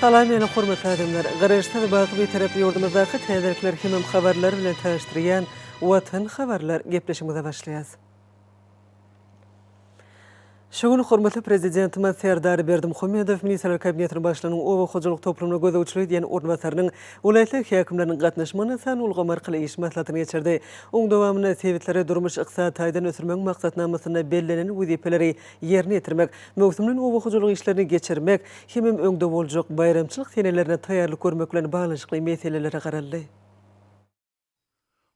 Salam meni hormatly adamlar! Garaşsyz baky Bitarap ýurdumyzdaky täzelikler hemem habarlar bilen tanyşdyrýan Watan habarlar gepleşigimize başlaýas. Şu gün hormatly Prezidentimiz Serdar Berdimuhamedow Ministrler Kabinetiniň Başlygynyň oba hojalyk toplumyna gözegçilik edýän orunbasarynyň, welaýatlar häkimleriniň gatnaşmagynda sanly ulgam arkaly iş maslahatyny geçirdi. Onuň dowamynda sebitleri durmuş-ykdysady taýdan ösdürmegiň maksatnamasynda bellenen wezipeleri ýerine ýetirmek, möwsümleýin oba hojalyk işlerini geçirmek hemem öňde boljak baýramçylyk senelerine taýýarlyk görmek bilen baglanyşykly meselelere garaldy.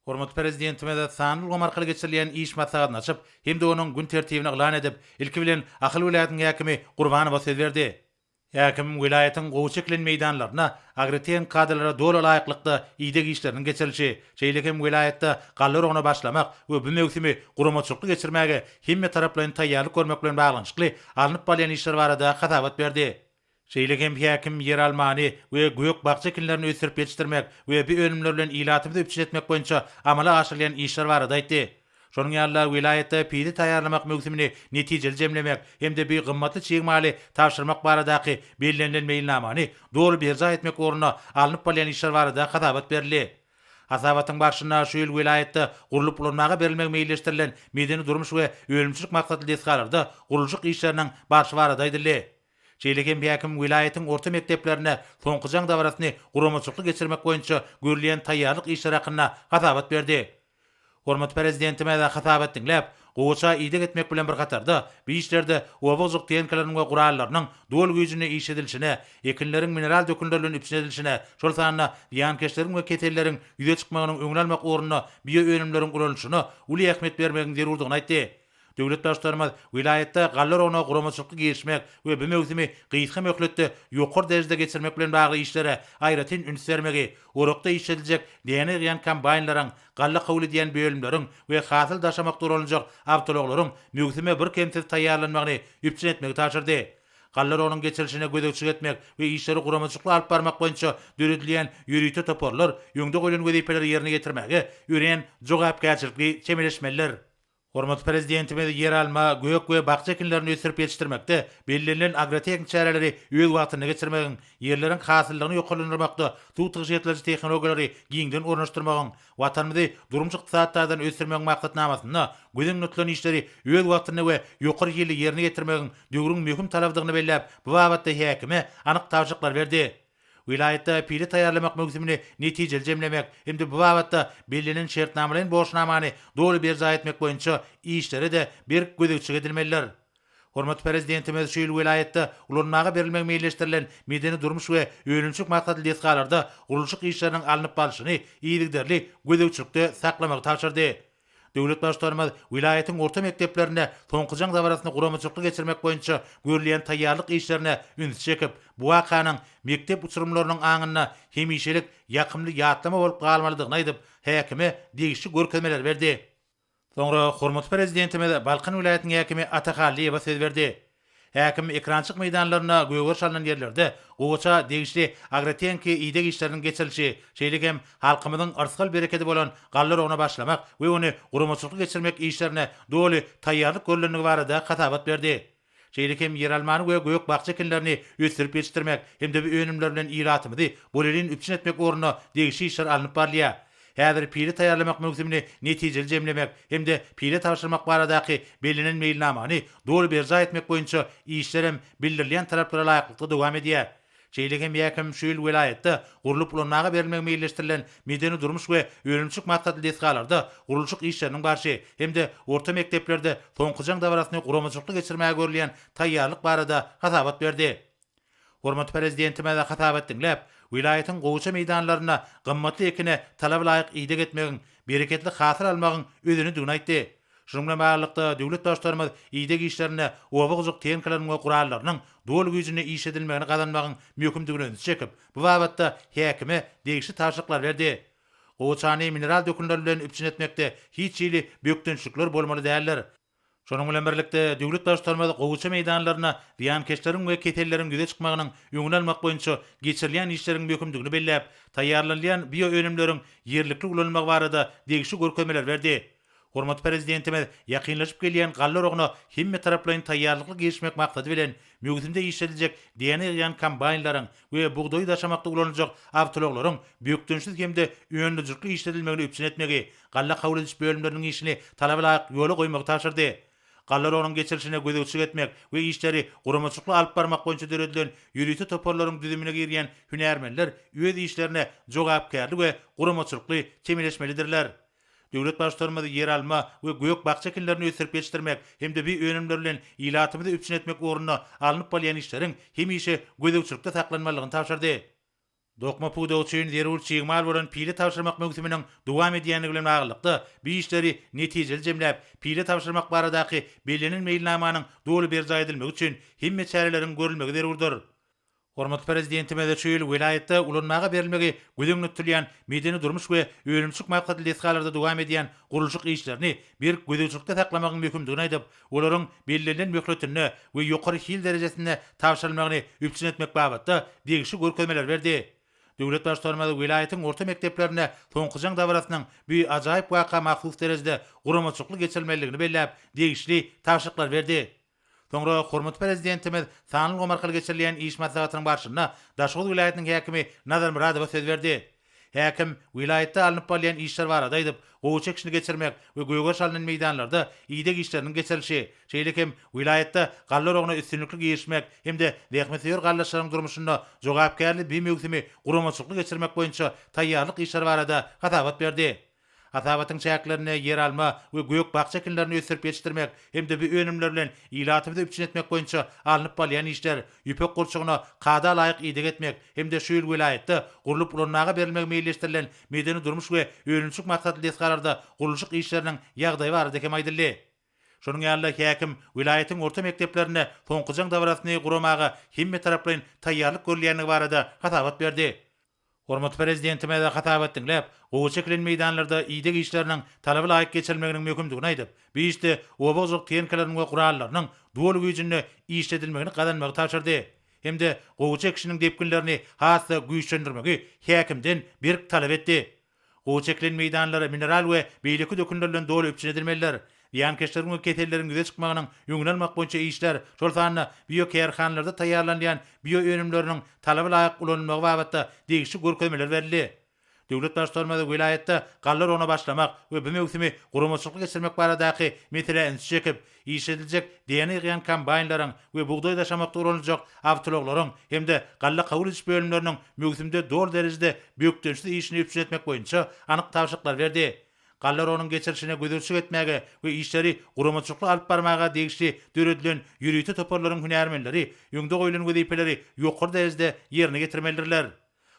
Hormatly Prezidentimiz sanly ulgam arkaly geçirilýän iş maslahatyny açyp hem-de onuň gün tertibini yglan edip, ilki bilen Ahal welaýatynyň häkimi Gurbanowa söz berdi. Häkim welaýatyň gowy çekilen meýdanlarynda agrotehniki kadalara doly laýyklykda ideg işleriniň geçirilişi, şeýle hem welaýatda galla oragyna başlamak we bu möwsümi guramaçylykly geçirmäge hemmetaraplaýyn taýýarlyk görmek bilen baglanyşykly alnyp barylýan işler barada hasabat berdi. Şeýle hem häkim ýeralmany we gök-bakja ekinlerini ösdürip ýetişdirmek we bu önümler bilen ilatymyzy üpjün etmek boýunça amala aşyrylýan işler barada aýtdy. Şonuň ýaly-da, welaýatda pile taýýarlamak möwsümini netijeli jemlemek hem-de bu gymmatly çig maly tabşyrmak baradaky bellenilen meýilnamany doly berjaý etmek ugrunda alnyp barylýan işler barada hasabat berildi. Hasabatyň barşynda şu ýyl welaýatda gurlup ulanmaga berilmegi meýilleşdirilen medeni-durmuş we önümçilik maksatly desgalarda gurluşyk işleriniň barşy barada aýdyldy. Şeýle hem häkim welaýatyň orta mekdeplerinde Soňky jaň dabarasyny guramaçylykly geçirmek boýunça görülýän taýýarlyk işleri hakynda hasabat berdi. Hormatly Prezidentimiz hasabat diňläp, gowaça ideg etmek bilen bir hatarda, bu işlerde oba hojalyk tehnikalarynyň we gurallarynyň doly güýjünde işledilişine, ekinleriň mineral dökünler bilen üpjün edilişine, şol sanda zyýankeşleriň we keselleriň ýüze çykmagynyň öňüni almak ugrunda bioönümleriň ulanylyşyna uly ähmiýet bermegiň zerurdygyny aýtdy. Döwlet Baştutanymyz welaýatda galla oragyna guramaçylykly girişmek we bu möwsümi gysga möhletde ýokary derejede geçirmek bilen bagly işlere aýratyn üns bermegi, orakda işlediljek däne ýygýan kombaýnlaryň, galla kabul edýän bölümleriň we hasyl daşamakda ulanyljak awtoulaglaryň möwsüme birkemsiz taýýarlanmagyny üpjün etmegi tabşyrdy. Galla oragynyň geçirilişine gözegçilik etmek we işleri guramaçylykly alyp barmak boýunça döredilýän ýörite toparlar öňde goýlan wezipeleri ýerine ýetirmäge örän jogapkärçilikli çemeleşmelidir. Hormatly Prezidentimiz ýeralma, gök we bakja ekinlerini ösdürip ýetişdirmekde bellenilen agrotehniki çäreleri öz wagtynda geçirmegiň, ýerleriň hasyllylygyny ýokarlandyrmakda suw tygşytlaýjy tehnologiýalary giňden ornaşdyrmagyň, Watanymyzy durmuş-ykdysady taýdan ösdürmegiň maksatnamasynda göz öňünde tutulan işleri öz wagtynda we ýokary hilli ýerine ýetirmegiň döwrüň möhüm talabydygyny belläp, bu babatda häkime anyk tabşyryklary berdi. Welaýatda pile taýýarlamak möwsümini netijeli jemlemek hem-de bu babatda bellenen şertnamalaýyn borçnamany doly berjaý etmek boýunça işlere-de berk gözegçilik edilmelidir. Hormatly Prezidentimiz şu ýyl welaýatda ulanmaga berilmegi meýilleşdirilen medeni-durmuş we önümçilik maksatly desgalarda gurluşyk işleriniň alnyp barlyşyny yzygiderli gözegçilikde saklamagy tabşyrdy. Döwlet Baştutanymyz welaýatyň orta mekdeplerinde Soňky jaň dabarasyny guramaçylykly geçirmek boýunça görülýän taýýarlyk işlerine ünsi çekip, bu wakanyň mekdep uçurymlarynyň aňynda hemişelik ýakymly ýatlama bolup galmalydygyny aýdyp, häkime degişli görkezmeleri berdi. Soňra hormatly Prezidentimiz Balkan welaýatynyň häkimi Ata Hallyýewe söz berdi. Häkim ekrançyk meýdanlarynda gögeriş alnan ýerlerde gowaça degişli agrotehniki ideg işleriniň geçirilişi, şeýle hem halkymyzyň yrsgal-berekedi bolan galla oragyna başlamak we ony guramaçylykly geçirmek işlerine doly taýýarlyk görlendigi barada hasabat berdi. Şeýle hem ýeralmany we gök-bakja ekinlerini ösdürip ýetişdirmek hem-de bu önümler bilen ilatymyzy bolelin üpjün etmek ugrunda degişli işler alnyp barylýar. Häzir pile taýýarlamak möwsümini netijeli jemlemek hem-de pile tabşyrmak baradaky bellenen meýilnamany doly berjaý etmek boýunça işler hem bildirilýän talaplara laýyklykda dowam edýär. Şeýle hem häkim şu ýyl welaýatda gurlup ulanmaga berilmegi meýilleşdirilen medeni-durmuş we önümçilik maksatly desgalarda gurluşyk işleriniň barşy hem-de orta mekdeplerde Soňky jaň dabarasyny guramaçylykly geçirmäge görülýän taýýarlyk barada hasabat berdi. Hormatly Prezidentimiz hasabat diňläp, welaýatyň gowaça meýdanlarynda gymmatly ekine talaba laýyk ideg etmegiň, bereketli hasyl almagyň özenidigini aýtdy. Şunuň bilen baglylykda, döwlet Baştutanymyz ideg işlerinde oba hojalyk tehnikalarynyň we gurallarynyň doly güýjünde işledilmegini gazanmagyň möhümdigine ünsi çekip, bu babatda häkime degişli tabşyryklary berdi. Gowaçany mineral dökünler bilen üpjün etmekde hiç hili bökdençlikler bolmaly däldir. Şonuň bilen birlikde, döwlet Baştutanymyz gowaça meýdanlarynda zyýankeşleriň we keselleriň ýüze çykmagynyň öňüni almak boýunça geçirilýän işleriň möhümdigini belläp, taýýarlanylýan bioönümleriň ýerlikli ulanylmagy barada degişli görkezmeleri berdi. Hormatly Prezidentimiz ýakynlaşyp gelýän galla oragyna hemmetaraplaýyn taýýarlykly girişmek maksady bilen, möwsümde işlediljek däne ýygýan kombaýnlaryň we bugdaýy daşamakda ulanyljak awtoulaglaryň bökdençsiz hem-de öndürijilikli işledilmegini üpjün etmegi, galla kabul ediş bölümleriniň işini talaba laýyk ýola goýmagy tabşyrdy. Galla oragynyň geçirilişine gözegçilik etmek we işleri guramaçylykly alyp barmak boýunça döredilen ýörite toparlaryň düzümine girýän hünärmenler öz işlerine jogapkärli we guramaçylykly çemeleşmelidirler. Döwlet Baştutanymyz ýeralma we gök-bakja ekinlerini ösdürip ýetişdirmek hem-de bu önümler bilen ilatymyzy üpjün etmek ugrunda alnyp barylýan işleriň hemişe gözegçilikde saklanmalydygyny tabşyrdy. Dokma pudagy üçin zerur çig mal bolan pile tabşyrmak möwsüminiň dowam edýändigi bilen baglylykda, bu işleri netijeli jemläp, pile tabşyrmak baradaky bellenen meýilnamanyň doly berjaý edilmegi üçin hemme çäreleriň görülmegi zerurdyr. Hormatly Prezidentimiz şu ýyl welaýatda ulanmaga berilmegi göz öňünde tutulýan medeni-durmuş we önümçilik maksatly desgalarda dowam edýän gurluşyk işlerini berk gözegçilikde saklamagyň möhümdigini aýdyp, olaryň bellenilen möhletinde we ýokary hil derejesinde tabşyrylmagyny üpjün etmek babatda degişli görkezmeleri berdi. Döwlet Baştutanymyz welaýatyň orta mekdeplerinde Soňky jaň dabarasynyň bu ajaýyp waka mahsus derejede guramaçylykly geçirilmelidigini belläp, degişli tabşyryklary berdi. Soňra hormatly Prezidentimiz sanly ulgam arkaly geçirilýän iş maslahatynyň barşynda Daşoguz welaýatynyň häkimi Nazar Myradowa söz berdi. Häkim welaýatda alnyp barylýan işler barada aýdyp, gowaça ekişini geçirmek we gögeriş alnan meýdanlarda ideg işleriniň geçirilişi, şeýle hem welaýatda galla oragyna üstünlikli girişmek hem-de zähmetsöýer gallaçlaryň durmuşynda jogapkärli bi möwsümi guramaçylykly geçirmek boýunça taýýarlyk işleri barada hasabat berdi. Hasabatyň çäklerinde ýeralma we gök-bakja ekinlerini ösdürip ýetişdirmek hem-de bu önümler bilen ilatymyzy üpjün etmek boýunça alnyp barylýan işler, ýüpek gurçugyna kada laýyk ideg etmek hem-de şu ýyl welaýatda gurlup ulanmaga berilmegi meýilleşdirilen medeni-durmuş we önümçilik maksatly desgalarda gurluşyk işleriniň ýagdaýy barada hem aýdyldy. Şonuň ýaly-da, häkim welaýatyň orta mekdeplerinde Soňky jaň dabarasyny guramaga hemmetaraplaýyn taýýarlyk görülýändigi barada hasabat berdi. Hormatly Prezidentimiz hasabat diňläp, gowaça ekilen meýdanlarda ideg işleriniň talaba laýyk geçirilmeginiň möhümdigini aýdyp, bu işde oba hojalyk tehnikalarynyň we gurallarynyň doly güýjünde işledilmegini gazanmagy tabşyrdy hem-de gowaça ekişiniň depginlerini has-da güýçlendirmegi häkimden berk talap etdi. Gowaça ekilen meýdanlar mineral we beýleki dökünler bilen doly üpjün edilmelidir. Zyýankeşleriň we keselleriň ýüze çykmagynyň öňüni almak boýunça işler, şol sanda biokärhanalarda taýýarlanylýan bioönümleriniň talaba laýyk ulanylmagy babatda degişli görkezmeler berildi. Döwlet Baştutanymyz welaýatda galla oragyna başlamak we bu möwsümi guramaçylykly geçirmek baradaky meselä ünsi çekip, Işlediljek däne ýygýan kombaýnlaryň we bugdaý daşamakda ulanyljak awtoulaglaryň hem-de galla kabul ediş bölümleriniň möwsümde doly derejede bökdençsiz işini üpjün etmek boýunça anyk tabşyryklary berdi. Galla oragynyň geçirilişine gözegçilik etmäge we işleri guramaçylykly alyp barmaga degişli döredilen ýörite toparlaryň hünärmenleri öňde goýlan wezipeleri ýokary derejede ýerine ýetirmelidirler.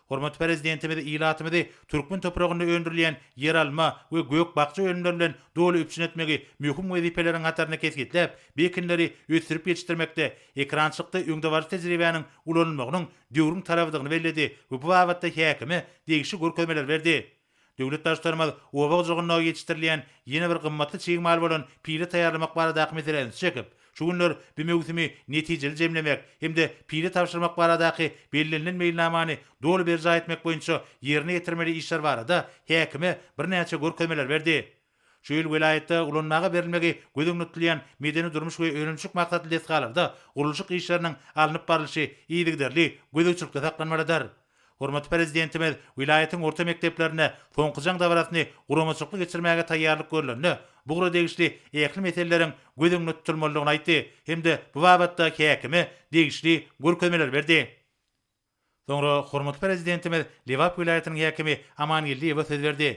Hormatly Prezidentimiz ilatymyzy türkmen topragynda öndürilýän ýeralma we gök-bakja önümleri bilen doly üpjün etmegi möhüm wezipeleriň hatarynda kesgitläp, bu ekinleri ösdürip ýetişdirmekde ekerançylykda öňdebaryjy tejribäniň ulanylmagynyň döwrüň talabydygyny belledi we bu babatda häkime degişli görkezmeleri berdi. Döwlet Baştutanymyz oba hojalygynda ýetişdirilýän ýene bir gymmatly çig mal bolan pile taýýarlamak baradaky meselä ünsi çekip, şu günler bu möwsümi netijeli jemlemek hem-de pile tabşyrmak baradaky bellenilen meýilnamany doly berjaý etmek boýunça ýerine ýetirmeli işler barada häkime birnäçe görkezmeleri berdi. Şu ýyl welaýatda ulanmaga berilmegi göz öňünde tutulýan medeni-durmuş we önümçilik maksatly desgalarda gurluşyk işleriniň alnyp barlyşy yzygiderli gözegçilikde saklanmalydyr. Hormatly Prezidentimiz welaýatyň orta mekdeplerinde Soňky jaň dabarasyny guramaçylykly geçirmäge taýýarlyk görlende, bu ugra degişli ähli meseleleriň göz öňünde tutulmalydygyny aýtdy hem-de bu babatda häkime degişli görkezmeleri berdi. Soňra hormatly Prezidentimiz Lebap welaýatynyň häkimi Amangeldiýewe söz berdi.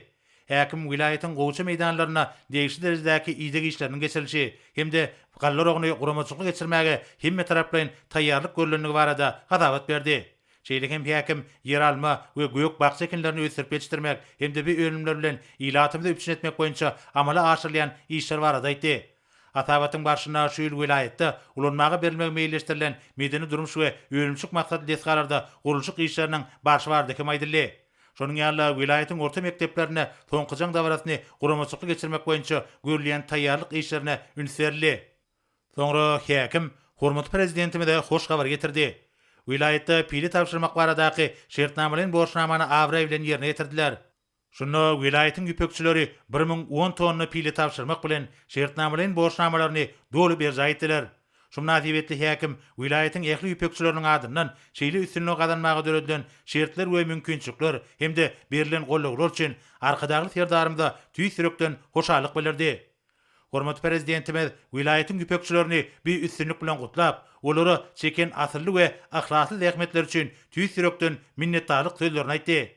Häkim welaýatyň gowaça meýdanlarynda degişli derejedäki ideg işleriniň geçirilişi hem-de galla oragyny guramaçylykly geçirmäge hemmetaraplaýyn taýýarlyk görlendigi barada hasabat berdi. Şeýle hem häkim ýeralma we gök-bakja ekinlerini ösdürip ýetişdirmek hem-de bu önümler bilen ilatymyzy üpjün etmek boýunça amala aşyrylýan işler barada aýtdy. Hasabatyň barşynda şu ýyl welaýatda ulanmaga berilmegi meýilleşdirilen medeni-durmuş we önümçilik maksatly desgalarda gurluşyk işleriniň barşy barada hem aýdyldy. Şonuň ýaly-da, welaýatyň orta mekdeplerinde Soňky jaň dabarasyny guramaçylykly geçirmek boýunça görülýän taýýarlyk işlerine üns berildi. Soňra häkim hormatly Prezidentimize hoş habar getirdi. Welaýatda pile tabşyrmak baradaky şertnamalaýyn borçnamany abraý bilen ýerine ýetirdiler. Şunda welaýatyň ýüpekçileri 1010 tonna pile tabşyrmak bilen, şertnamalaýyn borçnamalaryny doly berjaý etdiler. Şu mynasybetli häkim welaýatyň ähli ýüpekçileriniň adyndan şeýle üstünligi gazanmaga döredilen şertler we mümkinçilikler hem-de berlen gollawlar üçin Arkadagly Serdarymyza tüýs ýürekden hoşallyk bildirdi. Hormatly Prezidentimiz welaýatyň ýüpekçilerini bu üstünlik bilen gutlap, olara çeken asylly we yhlasly zähmetleri üçin tüýs ýürekden minnetdarlyk sözlerini aýtdy.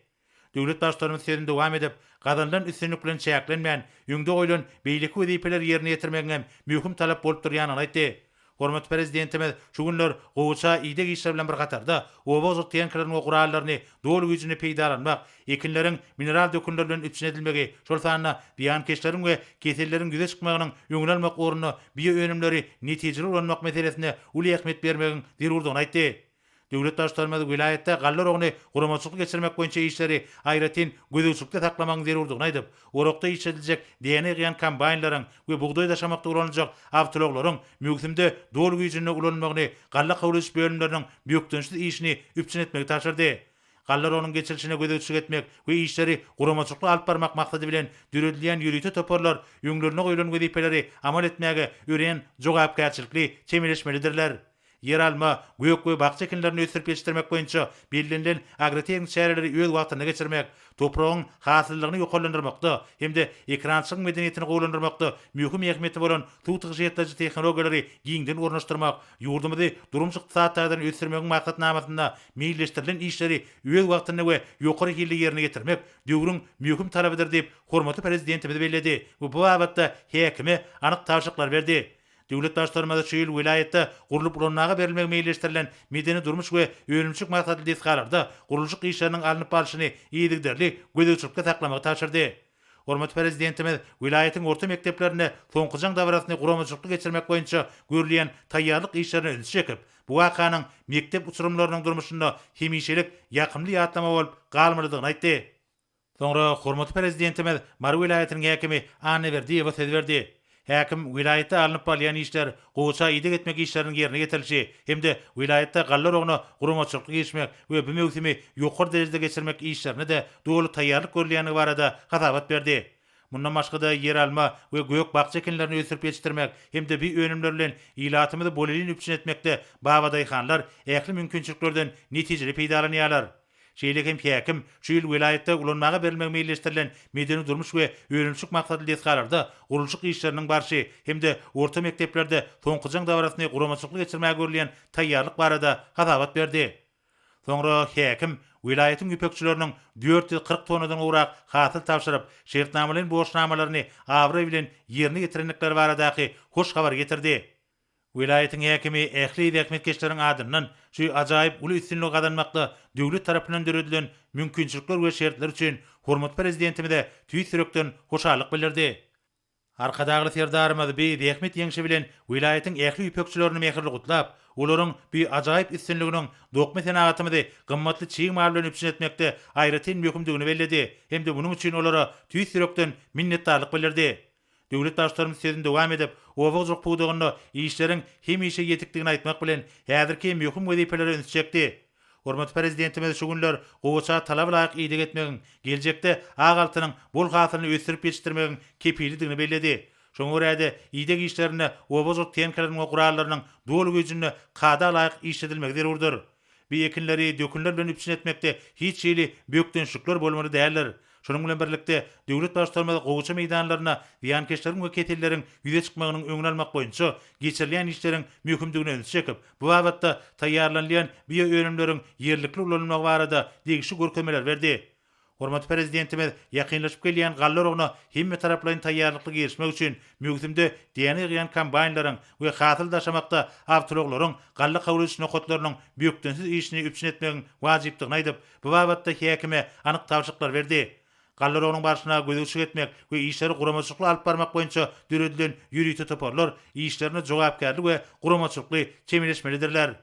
Döwlet Baştutanymyz sözüni dowam edip, gazanylan üstünlik bilen çäklenmän, öňde goýlan beýleki wezipeleri ýerine ýetirmegiň hem möhüm talap bolup durýandygyny aýtdy. Hormatly Prezidentimiz şu günler gowaça ideg işleri bilen bir hatarda, oba hojalyk tehnikalaryny we gurallaryny doly güýjünde peýdalanmak, ekinleriň mineral dökünler bilen üpjün edilmegi, şol sanda zyýankeşleriň we keselleriň ýüze çykmagynyň öňüni almak ugrunda bioönümleri netijeli ulanmak meselesine uly ähmiýet bermegiň zerurdygyny aýtdy. Döwlet Baştutanymyz welaýatda galla oragyny guramaçylykly geçirmek boýunça işleri aýratyn gözegçilikde saklamagyň zerurdygyny aýdyp, orakda işlediljek däne ýygýan kombaýnlaryň we bugdaý daşamakda ulanyljak awtoulaglaryň möwsümde doly güýjünde ulanylmagyny galla kabul ediş bölümleriniň bökdençsiz işini üpjün etmegi tabşyrdy. Galla oragynyň geçirilişine gözegçilik etmek we işleri guramaçylykly alyp barmak maksady bilen döredilýän ýörite toparlar öňlerinde goýlan wezipeleri amal etmäge örän jogapkärçilikli çemeleşmelidirler. Ýeralma, gök we bakja ekinlerini ösdürip ýetişdirmek boýunça bellenilen agrotehniki çäreleri öz wagtynda geçirmek, topragyň hasyllylygyny ýokarlandyrmakda hem-de ekerançylygyň medeniýetini gowulandyrmakda möhüm ähmiýeti bolan suw tygşytlaýjy tehnologiýalary giňden ornaşdyrmak, ýurdumyzy durmuş-ykdysady taýdan ösdürmegiň maksatnamasynda meýilleşdirilen işleri öz wagtynda we ýokary hilli ýerine ýetirmek döwrüň möhüm talabydyr diýip, hormatly Prezidentimiz belledi we bu babatda häkime anyk tabşyryklary berdi. Döwlet Baştutanymyz şu ýyl welaýatda gurlup ulanmaga berilmegi meýilleşdirilen medeni-durmuş we önümçilik maksatly desgalarda gurluşyk işleriniň alnyp barlyşyny yzygiderli gözegçilikde saklamagy tabşyrdy. Hormatly Prezidentimiz welaýatyň orta mekdeplerinde Soňky jaň dabarasyny guramaçylykly geçirmek boýunça görülýän taýýarlyk işlerine ünsi çekip, bu wakanyň mekdep uçurymlarynyň durmuşynda hemişelik ýakymly ýatlama bolup galmalydygyny aýtdy. Soňra hormatly Prezidentimiz Mary welaýatynyň häkimi Annaberdiýewe söz berdi. Häkim welaýatda alnyp barylýan işler, gowaça ideg etmek işleriniň ýerine ýetirilişi hem-de welaýatda galla oragyna guramaçylykly girişmek we bu möwsümi ýokary derejede geçirmek işlerine-de doly taýýarlyk görülýändigi barada hasabat berdi. Mundan başga-da ýeralma we gök-bakja ekinlerini ösdürip ýetişdirmek hem-de bu önümler bilen ilatymyzy bolelin üpjün etmekde babadaýhanlar ähli mümkinçiliklerden netijeli peýdalanýarlar. Şeýle hem häkim şu ýyl welaýatda ulanmaga berilmegi meýilleşdirilen medeni-durmuş we önümçilik maksatly desgalarda gurluşyk işleriniň barşy hem-de orta mekdeplerde Soňky jaň dabarasyny guramaçylykly geçirmäge görülýän taýýarlyk barada hasabat berdi. Soňra häkim welaýatyň ýüpekçileriniň 440 tonnadan gowrak hasyl tabşyryp, şertnamalaýyn borçnamalaryny abraý bilen ýerine ýetirendikleri baradaky hoş habary getirdi. Welaýatyň häkimi ähli zähmetkeşleriň adyndan şu ajaýyp uly üstünligi gazanmakda döwlet tarapyndan döredilen mümkinçilikler we şertler üçin hormatly Prezidentimize tüýs ýürekden hoşallyk bildirdi. Arkadagly Serdarymyz bi zähmet ýeňşi bilen welaýatyň ähli ýüpekçilerini mähirli gutlap, olaryň bi ajaýyp üstünliginiň dokma senagatymyzy gymmatly çig mal bilen üpjün etmekde aýratyn möhümdigini belledi hem-de munuň üçin olara tüýs ýürekden minnetdarlyk bildirdi. Döwlet Baştutanymyz sözüni dowam edip, oba hojalyk pudagynda işleriň hemişe ýetikdigini aýtmak bilen, häzirki möhüm wezipelere ünsi çekdi. Hormatly Prezidentimiz şu günler gowaça talaba laýyk ideg etmegiň, geljekde ak altynyň bol hasylyny ösdürip ýetişdirmegiň kepilidigini belledi. Şoňa görä-de, ideg işlerinde oba hojalyk tehnikalarynyň we gurallarynyň doly güýjünde kada laýyk işledilmegi zerurdyr. Bu ekinleri dökünler bilen üpjün etmekde hiç hili bökdençlikler bolmaly däldir. Şunuň bilen birlikde, döwlet Baştutanymyz gowaça meýdanlarynda zyýankeşleriň we keselleriň ýüze çykmagynyň öňüni almak boýunça geçirilýän işleriň möhümdigine ünsi çekip, bu babatda taýýarlanylýan bioönümleriň ýerlikli ulanylmagy barada degişli görkezmeleri berdi. Hormatly Prezidentimiz ýakynlaşyp gelýän galla oragyna hemmetaraplaýyn taýýarlykly girişmek üçin möwsümde däne ýygýan kombaýnlaryň we hasyl daşamakda awtoulaglaryň galla kabul ediş nokatlarynyň bökdensiz işini üpjün etmegiň wajypdygyny aýdyp, bu babatda häkime anyk tabşyryklar berdi. Galla oragynyň barşyna gözegçilik etmek we işleri guramaçylykly alyp barmak boýunça döredilen ýörite toparlar işlerine jogapkärli we guramaçylykly çemeleşmelidirler.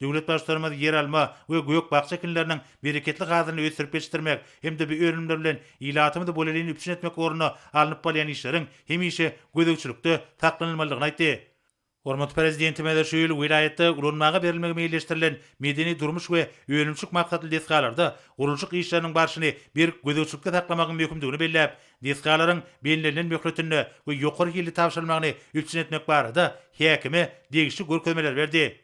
Döwlet Baştutanymyz ýeralma we gök-bakja ekinleriniň bereketli hasylyny ösdürip ýetişdirmek hem-de bu önümler bilen ilatymyzy bolelin üpjün etmek ugrunda alnyp barylýan işleriň hemişe gözegçilikde saklanylmalydygyny aýtdy. Hormatly Prezidentimiz şu ýyl welaýatda ulanmaga berilmegi meýilleşdirilen medeni-durmuş we önümçilik maksatly desgalarda gurluşyk işleriniň barşyny berk gözegçilikde saklamagyň möhümdigini belläp, desgalaryň bellenilen möhletinde we ýokary hilli tabşyrylmagyny üpjün etmek barada häkime degişli görkezmeleri berdi.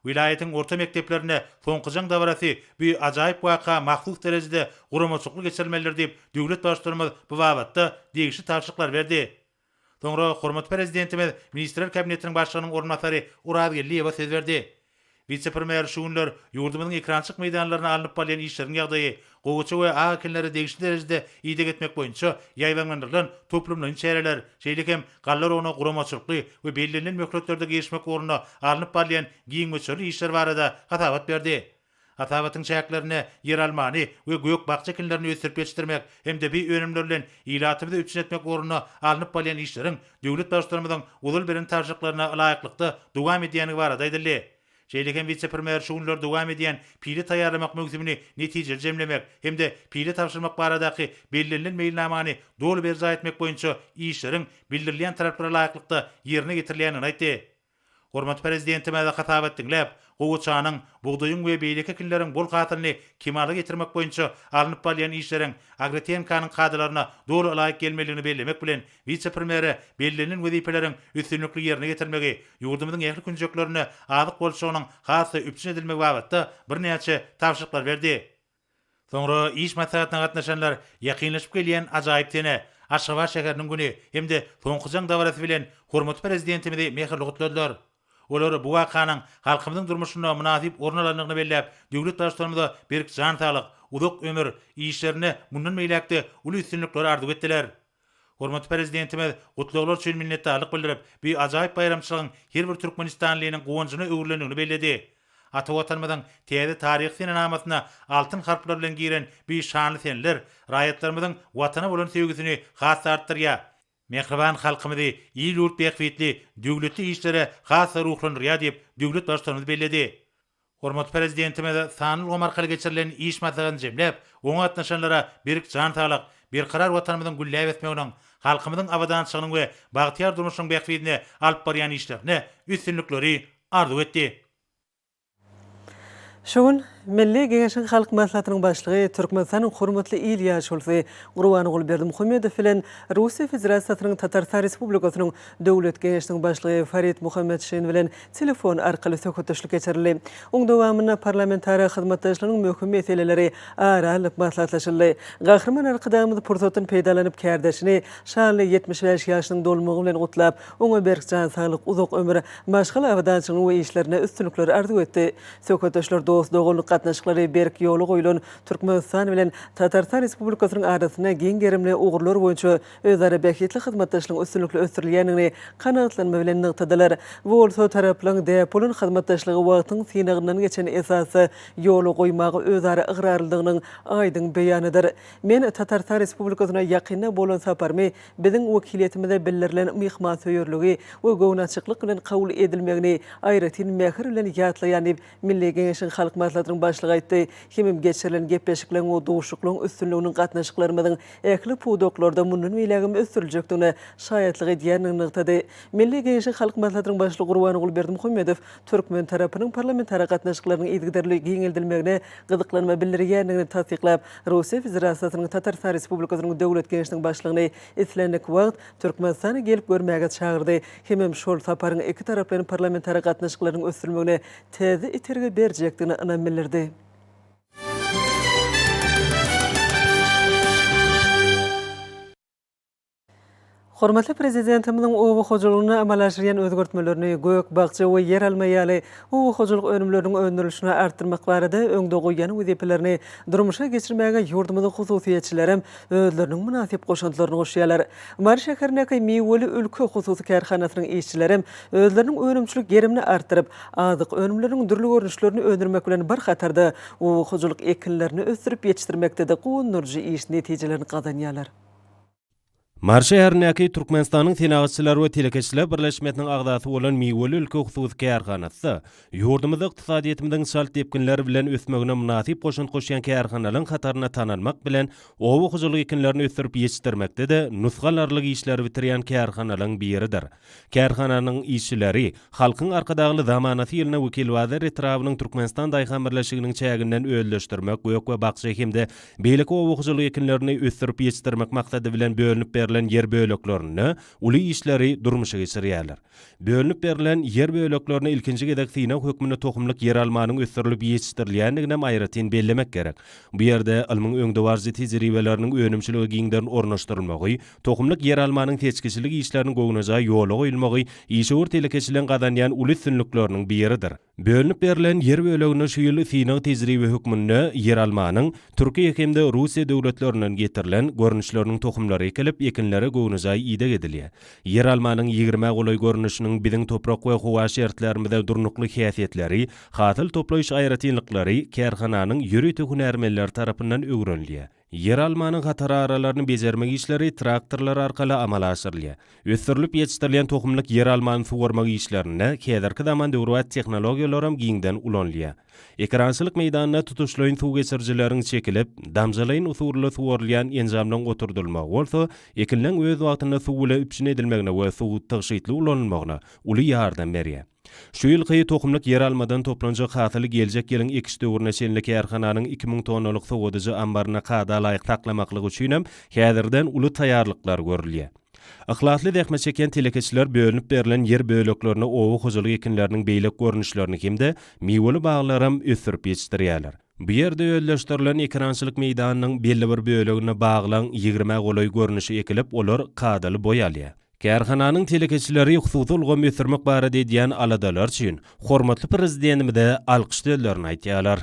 Welaýatyň orta mekdeplerinde Soňky jaň dabarasy bu ajaýyp waka mahsus derejede guramaçylykly geçirilmelidir diýip, döwlet Baştutanymyz bu babatda degişli tabşyryklary berdi. Soňra hormatly Prezidentimiz Ministrler Kabinetiniň Başlygynyň orunbasary Orazgeldiýewe söz berdi. Wise-premýer şu günler ýurdumyzyň ekerançylyk meýdanlarynda alnyp barylýan işleriň ýagdaýy, gowaça we ak ekinlere degişli derejede ideg etmek boýunça ýaýbaňlandyrylan toplumlaýyn çäreler, şeýle hem galla oragyna guramaçylykly we bellenilen möhletlerde girişmek ugrunda alnyp barylýan giň möçberli işler barada hasabat berdi. Hasabatyň çäklerinde ýeralmany we gök-bakja ekinlerini ösdürip ýetişdirmek hem-de bi önümler bilen ilatymyzy üpjün etmek ugrunda alnyp barylýan işleriň döwlet Baştutanymyzyň ozal beren tabşyryklaryna laýyklykda dowam edýändigi barada aýdyldy. Şeýle hem wise-premýer şu günler dowam edýän pile taýýarlamak möwsümini netijeli jemlemek hem-de pile tabşyrmak baradaky bellenilen meýilnamany doly berjaý etmek boýunça işleriň bildirilýän talaplara laýyklykda ýerine ýetirilýändigini aýtdy. Hormatly Prezidentimiz hasabat diňläp, gowaçanyň, bugdaýyň we beýleki ekinleriň bol hasylyny kemala getirmek boýunça alnyp barylýan işleriň agrotehinikanyň kadalaryna doly ylaýyk gelmelidigini bellemek bilen, wise-premýere bellenilen wezipeleriň üstünlikli ýerine ýetirilmegi, ýurdumyzyň ähli künjeklerinde azyk bolçulygynyň has-da üpjün edilmegi babatda birnäçe tabşyryklary berdi. Soňra iş maslahatyna gatnaşanlar ýakynlaşyp gelýän ajaýyp sene, Aşgabat şäheriniň güni hem-de Soňky jaň dabarasy bilen hormatly Prezidentimizi mähirli gutladylar. Olar bu wakanyň halkymyzyň durmuşynda mynasyp orun alandygyny belläp, döwlet Baştutanymyza berk jan saglyk, uzak ömür, işlerinde mundan beýläk-de uly üstünlikleri arzuw etdiler. Hormatly Prezidentimiz gutlaglar üçin minnetdarlyk bildirip, bu ajaýyp baýramçylygyň her bir türkmenistanlynyň guwanjyna öwrülendigini belledi. Ata Watanymyzyň täze taryhy senenamasyna altyn harplar bilen giren bu şanly seneler raýatlarymyzyň Watana bolan söýgüsini has-da artdyrýar, mähriban halkymyzy il-ýurt bähbitli döwletli işlere has-da ruhlandyrýar diýip, döwlet Baştutanymyz belledi. Hormatly Prezidentimiz sanly ulgam arkaly geçirilen iş maslahatyny jemläp, oňa gatnaşanlara berk jan saglyk, berkarar Watanymyzyň gülläp ösmeginiň, halkymyzyň abadançylygynyň we bagtyýar durmuşynyň bähbidine alyp barýan işlerinde üstünlikleri arzuw etdi. Şu gün Milli Geňeşiň Halk Maslahatynyň Başlygy, Türkmenistanyň Hormatly il ýaşulusy Gurbanguly Berdimuhamedow bilen Russiýa Federasiýasynyň Tatarystan Respublikasynyň Döwlet Geňeşiniň Başlygy Farid Muhammetşin bilen telefon arkaly söhbetdeşlik geçirildi. Oň dowamynda parlamentara hyzmatdaşlygynyň möhüm meseleleri ara alnyp maslahatlaşyldy. Gahryman Arkadagymyz pursatdan peýdalanyp kärdeşini şanly 75 ýaşynyň dolmagy bilen gutlap, oňa berk jan saglyk, uzak ömür, maşgala abadançylygyny we işlerinde üstünlikleri arzuw etdi. Söhbetdeşler dost-doganlyk gatnaşyklary berk ýola goýlan Türkmenistan bilen Tatarystan Respublikasynyň arasynda giň gerimli ugurlar boýunça özara bähbitli hyzmatdaşlygyň üstünlikli ösdürilýändigini kanagatlanma bilen nygtadylar. Bu bolsa taraplaryň däp bolan hyzmatdaşlygy wagtyň synagyndan geçen esasda ýola goýmaga özara ygrarlydygynyň aýdyň beýanydyr. Men Tatarystan Respublikasyna ýakynda bolan saparymy biziň wekiliýetimize bildirilen myhmansöýerligi we göwnaçyklyk bilen kabul edilmegini aýratyn mähir bilen ýatlaýan diýip, Milli Geňeşiň Halk Maslahatynyň Başlygy aýtdy. Hemem geçirilen gepleşikleriň we duşuşyklaryň üstünliginiň gatnaşyklarymyzyň ähli pudaklarda mundan beýlägem ösdüriljekdigine şaýatlyk edýändigini nygtady. Milli Geňeşiň Halk Maslahatynyň Başlygy Gurbanguly Berdimuhamedow türkmen tarapynyň parlamentara gatnaşyklarynyň yzygiderli giňeldilmegine gyzyklanma bildirýändigini tassyklap, Russiýa Federasiýasynyň Tatarystan Respublikasynyň Döwlet Geňeşiniň Başlygyny islendik wagt Türkmenistana gelip görmäge çagyrdy hemem şol saparyň ikitaraplaýyn parlamentara gatnaşyklarynyň ösdürilmegine täze itergi berjekdigini. etjekdigine ynam bildirdi. Hormatly Prezidentimiziň oba hojalygynda amala aşyrýan özgertmelerini, gök, bakja we ýeralma ýaly oba hojalyk önümleriniň öndürilişini artdyrmak barada öňde goýýan wezipelerini durmuşa geçirmäge ýurdumyzyň hususyýetçilerem özleriniň mynasyp goşantlaryny goşýarlar. Mary şäherindäki Miweli ülke hususy kärhanasynyň işçilerem özleriniň önümçilik gerimini artdyryp, azyk önümleriniň dürli görnüşlerini öndürmek bilen bir hatarda, oba hojalyk ekinlerini ösdürip ýetişdirmekde-de guwandyryjy iş netijelerini gazanýarlar. Mary şäherindäki Türkmenistanyň Senagatçylar we telekeçiler birleşmesiniň agzasy bolan Miweli ülke hususy kärhanasy-da ýurdumyzda ykdysadyýetimiziň çalt depginler bilen ösmegine mynasyp goşant goşýan kärhanalaryň hatarynda tanalmak bilen, oba hojalyk ekinlerini ösdürip ýetişdirmekde-de nusga alarlyk işleri bitirýän kärhanalaryň biridir. Kärhananyň işçileri Halkyň Arkadagly zamanasy ýylynda Wekilbazar etrabynyň Türkmenistan daýhan birleşiginiň çäginden özleşdirmek, gök we bakja hem-de beýleki oba hojalyk ekinlerini ösdürip ýetişdirmek maksady bilen bölünip berlen ýer böleklerinde uly işleri durmuşa geçirýärler. Bölünip berlen ýer böleklerine ilkinji gezek synag hökmünde tohumlyk ýeralmanyň ösdürilip ýetişdirilýändiginem aýratyn bellemek gerek. Bu ýerde ylmyň öňdebaryjy tejribeleriniň önümçilige giňden ornaşdyrylmagy, Tohumlyk ýeralmanyň seçgiçilik işleriniň göwnejaý ýola goýulmagy işewür telekeçiligiň gazanýan uly üstünlikleriniň biridir. Bölünip berlen ýer böleginde şu ýyl synag-tejribe hökmünde ýeralmanyň Türkiýe hem-de Russiýa döwletlerinden getirilen görnüşleriniň tohumlary ekilip, ekinlere göwnejaý ideg edilýär. Ýeralmanyň ýigrimä golaý görnüşiniň biziň toprak we howa şertlerimize durnukly häsiýetleri, hasyl toplaýyş aýratynlyklary kärhananyň ýörite hünärmenleri tarapyndan öwrenilýär. Ýeralmanyň hatararalaryny bejermek işleri traktorlar arkaly amala aşyrylýar. Ösdürilip ýetişdirilýän tohumlyk ýeralmany suwarmak işlerinde häzirki zaman döwrebap tehnologiýalaram giňden ulanylýar. Ekerançylyk meýdanynda tutuşlaýyn suw geçirijileriň çekilip, damjalaýyn usulda suwarylýan enjamlaryň oturdylmagy bolsa, ekinleň öz wagtynda suw bilen üpjün edilmegine we suw tygşytly ulanylmagyna uly ýardam berýär. Şu ýylky tohumlyk ýeralmadan toplanjak hasyly geljek ýylyň ekiş döwrüne çenli kärhananyň 2000 tonnalyk sowadyjy ammarynda kada laýyk saklamaklyk üçinem häzirden uly taýýarlyklar görülýär. Yhlasly zähmet çekýän telekeçiler bölünip berlen ýer böleklerinde oba hojalyk ekinleriniň beýleki görnüşlerini hem-de miweli baglaram ösdürip ýetişdirýärler. Bu ýerde özleşdirilen ekerançylyk meýdanynyň belli bir böleginde baglaň ýigrimä golaý görnüşi ekilip, olar kadaly boý alýar. Kärhananyň telekeçileri hususy ulgamy ösdürmek barada edýän aladalary üçin hormatly Prezidentimize alkyş sözlerini aýdýarlar.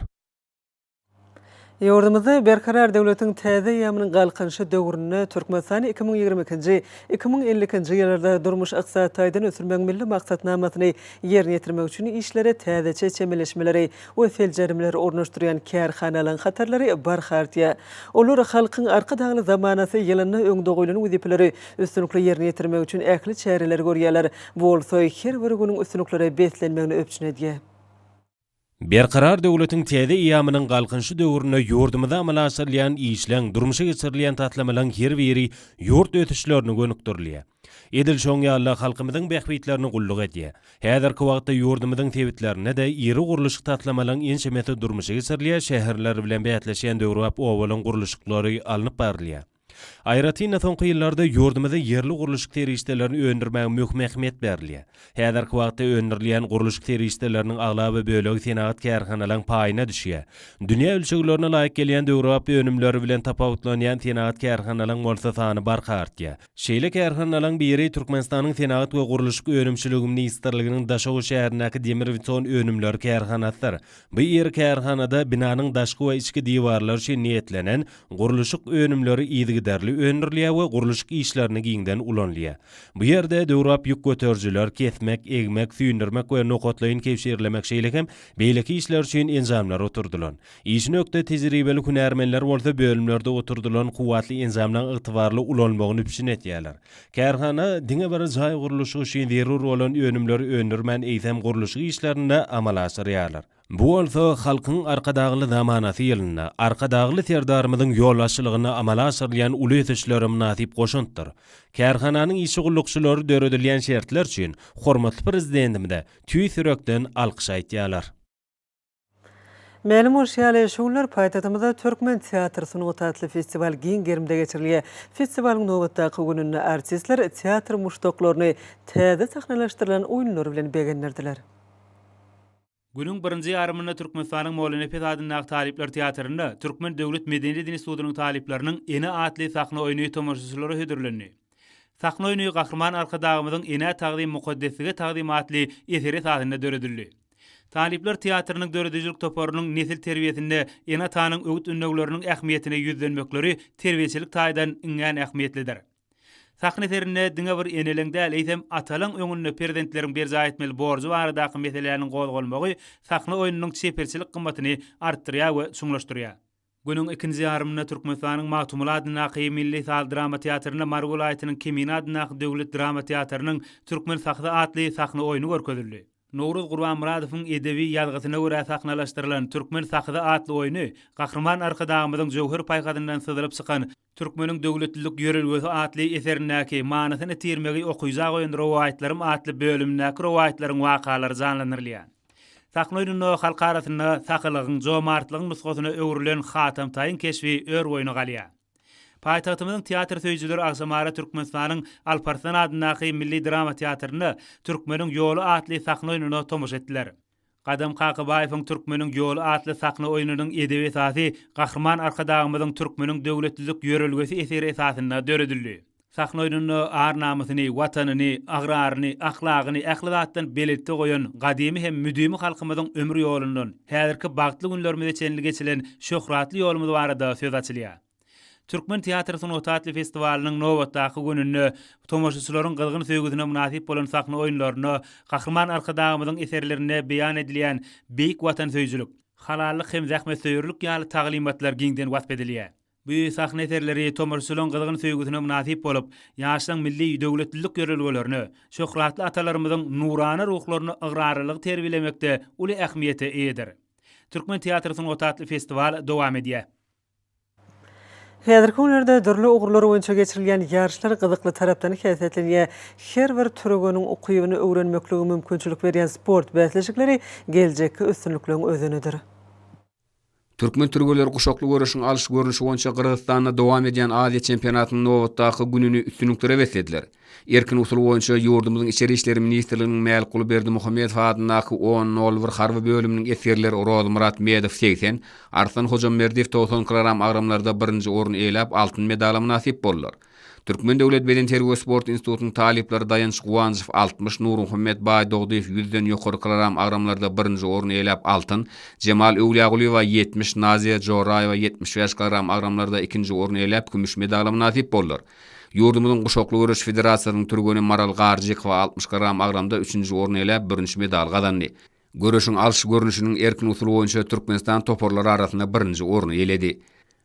Ýurdumyzda Berkarar döwletiň täze eýýamynyň Galkynyşy döwründe Türkmenistany 2022-nji, 2052-nji ýyllarda durmuş-ykdysady taýdan ösdürmegiň Milli maksatnamasyny ýerine ýetirmek üçin işlere täzeçe çemeleşmeleri we seljermeleri ornaşdyrýan kärhanalaryň hatarlary barha artýar. Olar Halkyň Arkadagly zamanasy ýylynda öňde goýlan wezipeleri üstünlikli ýerine ýetirmek üçin ähli çäreleri görýärler. Bu bolsa her bir günüň üstünliklere beslenmegini üpjün edýär. Berkarar döwletiň täze eýýamynyň Galkynyşy döwründe ýurdumyzda amala aşyrylýan işleň, durmuşa geçirilýän taslamalaryň her biri ýurt ösüşlerine gönükdirilýär. Edil şoň ýaly-da halkymyzyň bähbitlerine gulluk edýär. Häzirki wagtda ýurdumyzyň sebitlerinde-de iri gurluşyk taslamalaryň ençemesi durmuşa geçirilýär, şäherler bilen bäsleşýän döwrebap obalaryň gurluşyklary alnyp barylýar. Aýratyn-da, soňky ýyllarda ýurdumyzda ýerli gurluşyk serişdelerini öndürmäge möhüm ähmiýet berilýär. Häzirki wagtda öndürilýän gurluşyk serişdeleriniň aglaba bölegi senagat kärhanalaryň paýyna düşýär. Dünýä ölçeglerine laýyk gelýän döwrebap önümleri bilen tapawutlanýan senagat kärhanalaryň bolsa sany barha artýar. Şeýle kärhanalaryň biri Türkmenistanyň Senagat we gurluşyk önümçiligi ministrliginiň Daşoguz şäherindäki demir-beton önümleri kärhanasydyr. Bu iri kärhanada binanyň daşky we içki diwarlary üçin niýetlenen gurluşyk önümleri yzygiderli öndürilýär we gurluşyk işlerinde giňden ulanylýar. Bu ýerde döwrebap ýük göterijiler, kesmek, egmek, süýndürmek we nokatlaýyn kebşirlemek şeýle hem beýleki işler üçin enjamlar oturdylan. Işine ökde tejribeli hünärmenler bolsa bölümlerde oturdylan kuwwatly enjamlaryň ygtybarly ulanylmagyny üpjün edýärler. Kärhana diňe bir jaý gurluşygy üçin zerur bolan önümleri öndürmän, eýsem gurluşyk işlerini-de amala aşyrýarlar. Bu bolsa Halkyň Arkadagly zamanasy ýylynda Arkadagly Serdarymyzyň ýolbaşçylygynda amala aşyrylýan uly ösüşlere mynasyp goşantdyr. Kärhananyň işçi gullukçylary döredilýän şertler üçin hormatly Prezidentimize tüýs ýürekden alkyş aýtýarlar. Mälim bolşy ýaly, şu günler paýtagtymyzda Türkmen teatr sungaty atly festiwal giň gerimde geçirilýär. Festiwalyň nobatdaky gününde artistler teatr muşdaklaryny täze sahnalaşdyrylan oýunlar bilen begendirdiler. Günüň birinji ýarymynda Türkmenistanyň Mollanepes adyndaky talyplar teatrynda Türkmen döwlet medeniýet institutynyň talyplarynyň Ene atly sahna oýny tomaşaçylara hödürlendi. Sahna oýny Gahryman Arkadagymyzyň Enä tagzym mukaddeslige tagzym atly eseri esasynda döredildi. Talyplar teatrynyň döredijilik toparynyň nesil terbiýesinde ene-atanyň öwüt-ündewleriniň ähmiýetine ýüzlenmekleri terbiýeçilik taýdan iňňän ähmiýetlidir. Sahna eserinde diňe bir eneleň däl, eýsem, atalaň öňünde perzentleriň berjaý etmeli borjy baradaky meseläniň gozgalmagy sahna oýnunyň çeperçilik gymmatyny artdyrýar we çuňlaşdyrýar. Günüň ikinji ýarymynda Türkmenistanyň Magtymguly adyndaky Milli saz-drama teatrynda Mary welaýatynyň Kemine adyndaky döwlet drama teatrynyň Türkmen sahy atly sahna oýny görkezildi. Nowruz Gurbanmyradowyň edebi ýazgysyna görä sahnalaşdyrylan Türkmen sahyzy atly oýny Gahryman Arkadagymyzyň jöwher paýhasyndan syzylyp çykan Türkmeniň döwletlilik ýörelgesi atly eserindäki Manysyny tirmegi okyja goýan rowaýatlarym atly bölümindäki rowaýatlaryň wakalary janlandyrylýar. Sahna oýnunda halk arasynda sahylygyň, jomartlygyň nusgasyna öwrülen Hatam Taýyň keşbi ör-boýuna galýar. Paýtagtymyzyň teatr söýüjileri agşamara Türkmenistanyň Alparslan adyndaky milli drama teatrynda Türkmeniň ýoly atly sahna oýnuna tomaşa etdiler. Gadam Kakabaýewiň Türkmeniň ýoly atly sahna oýnunyň edebi esasy Gahryman Arkadagymyzyň Türkmeniň döwletlilik ýörelgesi eseri esasynda döredildi. Sahna oýnunda ar-namysyny, Watanyny, agraryny, ahlagyny ähli zatdan belentde goýan gadymy hem müdimi halkymyzyň ömür ýolundan, häzirki bagtly günlerimize çenli geçilen şöhratly ýolumyz barada söz açylýar. Türkmen teatr sungaty atly festiwalynyň nobatdaky gününde tomaşaçylaryň gyzgyn söýgüsine mynasyp bolan sahna oýunlarynda Gahryman Arkadagymyzyň eserlerinde beýan edilýän beýik watansöýüjilik, halallyk hem zähmetsöýerlik ýaly taglymatlar giňden wasp edilýär. Bu sahna eserleri tomaşaçylaryň gyzgyn söýgüsine mynasyp bolup, ýaşlaryň milli döwletlilik ýörelgelerine, şöhratly atalarymyzyň nurana ruhlaryna ygrarlylygy terbiýelemekde uly ähmiýete eýedir. Türkmen teatr sungaty atly festiwal dowam edýär. Häzirki günlerde dürli ugurlar boýunça geçirilýän ýaryşlar gyzykly tarapdan häsiýetlenýär. Her bir türgeniň ukybyny öwrenmeklige mümkinçilik berýän sport bäsleşikleri geljekki üstünlikleriň özenidir. Türkmen türgenleri guşakly göreşiň alyş görnüşi boýunça Gyrgyzystanda dowam edýän Aziýa çempionatynyň nobatdaky gününi üstünliklere beslediler. Erkin usul boýunça ýurdumyzyň Içeri işler ministrliginiň Mälikguly Berdimuhamedow adyndaky on nol bir harby bölüminiň esgerleri Rozmyrat Medow 80, Arslan Hojamberdiýew 90 kilogram agramlarda birinji orny eýeläp, altyn medala mynasyp boldular. Türkmen döwlet bedenterbiýe-sport institutynyň talyplary Daýanç Guwanjow 60, Nurmuhammet Baýdogdyýew ýüzden ýokary kilogram agramlarda birinji orny eýeläp, altyn, Jemal Öwlýagulyýewa 70, Naziýa Joraýewa 75 kilogram agramlarda ikinji orny eýeläp, kümüş medala mynasyp boldular. Ýurdumyzyň guşakly göreş federasiýasynyň türgeni Maral Garjykowa 60 gram agramda üçünji orny eýeläp, bürünç medal gazandy. Göreşiň alyş görnüşiniň erkin usuly boýunça Türkmenistan toparlary arasynda birinji orny eýeledi.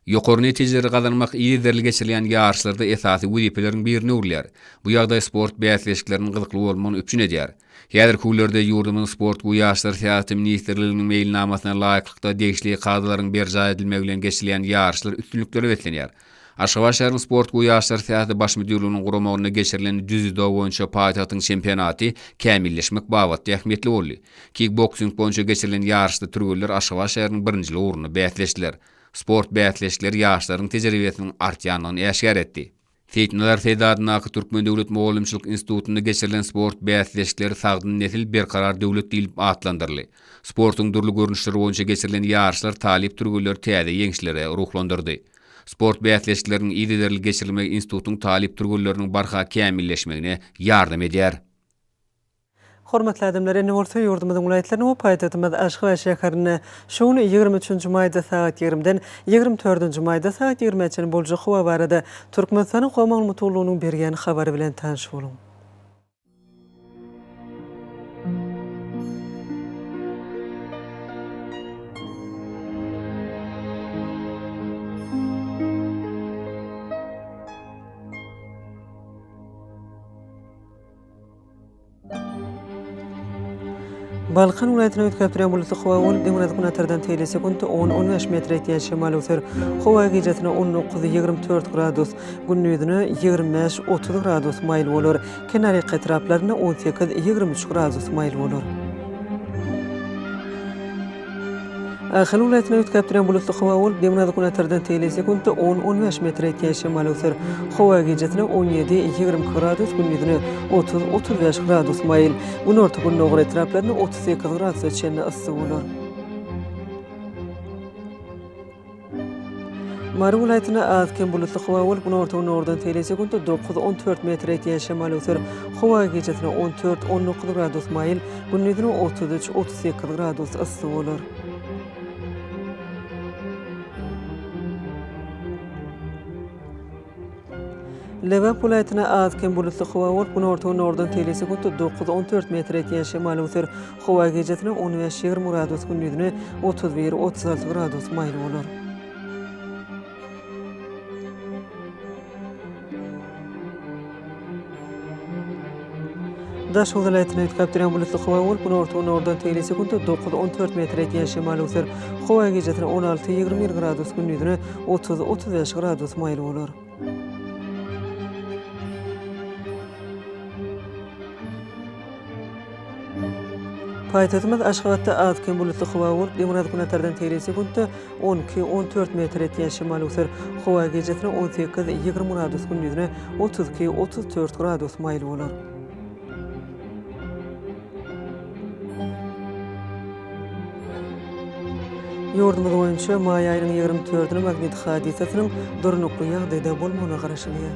Ýokary netijeleri gazanmak yzygiderli geçirilýän ýaryşlarda esasy wezipeleriň birine öwrülýär. Bu ýagdaý sport bäsleşikleriniň gyzykly bolmagyny üpjün edýär. Häzirki günlerde ýurdumyzyň Sport we ýaşlar syýasaty ministrliginiň meýilnamasyna laýyklykda degişli kadalaryň berjaý edilmegi bilen geçirilýän ýaryşlar üstünliklere beslenýär. Aşgabat şäheriniň Sport we ýaşlar syýasaty baş müdirliginiň guramagynda geçirilen dzýudo boýunça paýtagtyň çempionaty kämilleşmek babatda ähmiýetli boldy. Kikboksing boýunça geçirilen ýaryşda türgenler Aşgabat şäheriniň birinjilik ugrunda bäsleşdiler. Sport bäsleşikleri ýaşlaryň tejribesiniň artýandygyny äşgär etdi. Seýitnazar Seýdi adyndaky Türkmen döwlet mugallymçylyk institutynda geçirilen sport bäsleşikleri Sagdyn nesil, berkarar döwlet diýlip atlandyryldy. Sportuň dürli görnüşleri boýunça geçirilen ýaryşlar talyp türgenleri täze ýeňişlere ruhlandyrdy. Sport bäsleşikleriniň yzygiderli geçirilmegi institutyň talyp türgenleriniň barha kämilleşmegine ýardam edýär. Hormatly adamlar, indi bolsa ýurdumyzyň welaýatlarynda we paýtagtymyz Aşgabat şäherinde şu gün ýigrimi üçünji maýda sagat ýigrimiden ýigrimi dördünji maýda sagat ýigrimä çenli boljak howa barada Türkmenistanyň Howa maglumat gullugynyň berýän habary bilen tanyş boluň. Balkan welaýatynda üýtgäp durýan bulutly howa bolup, demirgazyk günortadan teýli sekuntda on, on bäş metre ýetýän şemal öwser. Howa gijesine 19, 24 gradus, gündizine 25, 30 gradus maýyl bolar. Kenarýaka etraplarynda 18, 23 gradus maýyl bolar. Ahal welaýatynda üýtgäp durýan bulutly howa bolup, demirgazyk-günortadan tegelek sekuntda on, on bäş metr ýetýän şemal öwser. Howa gijesine 17, 22 gradus, gündizine 30, 35 gradus maýyl. Günorta-gündogar etraplarynda 38 gradusa çenli yssy bolar. Mary welaýatynda az-kem bulutly howa bolup, günorta-gündogardan tegelek sekuntda dokuz, on dört metr ýetýän şemal öwser. Howa gijesine 14, 19 gradus maýyl, gündizine 33, 38 gradus yssy bolar. Lebap welaýatynda az-kem bulutly howa bolup, günorta-günordan tegelek sekuntda dokuz, on dört metr ýetýän şemal öwser. Howa gijesine on bäş, 20 gradus, gündizine 31, 36 gradus maýyl bolar. Daşoguz welaýatynda üýtgäp durýan bulutly howa bolup, günorta-günordan tegelek sekuntda dokuz, on dört metr ýetýän şemal öwser. Howa gijesine on alty, 21 gradus, gündizine 30, 35 gradus maýyl bolar. Paýtagtymyz Aşgabatda az-kem bulutly howa bolup, demirgazyk-günortadan tegelek sekuntda on iki, on dört metr ýetýän şemal öwser. Howa gijesine 18, 20 gradus, gündizine 32, 34 gradus maýyl bolar. Ýurdumyz boýunça maý aýynyň ýigrimi dördüne magnit hadysasynyň durnukly ýagdaýda bolmagyna garaşylýar.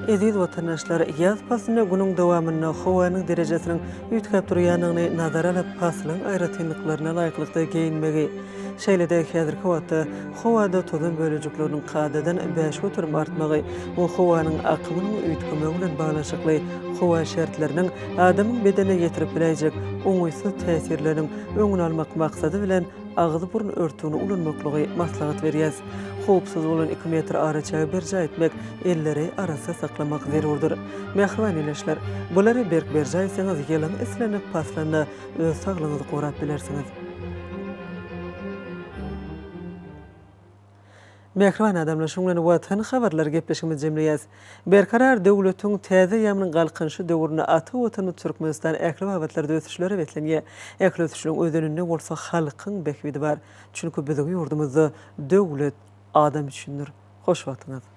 Eziz watandaşlar, ýaz paslynda günüň dowamynda howanyň derejesiniň üýtgäp durýandygyny nazara alyp, paslyň aýratynlyklaryna laýyklykda geýinmegi, şeýle-de häzirki wagtda howada tozan bölejikleriniň kadadan 5% artmagy we howanyň akymynyň üýtgemegi bilen baglanyşykly howa şertleriniň adamyň bedenine ýetirip biläýjek oňaýsyz täsirleriniň öňüni almak maksady bilen agyz-burun örtügini ulanmaklygy maslahat berýäs. Howpsuz bolan iki metr araçägi berjaý etmek, elleri arassa saklamak zerurdyr. Mähriban ildeşler, bulary berk berjaý etseňiz, ýylyň islendik paslynda öz saglygyňyzy gorap bilersiňiz. Mähriban adamlar, şunuň bilen Watan habarlary gepleşigimizi jemleýäs. Berkarar döwletiň täze eýýamynyň Galkynyşy döwründe ata Watanymyz Türkmenistan ähli babatlarda ösüşlere beslenýär. Ähli ösüşleriň özeninde bolsa halkyň bähbidi bar. Çünki biziň ýurdumyzda döwlet adam üçindir. Hoş wagtyňyz!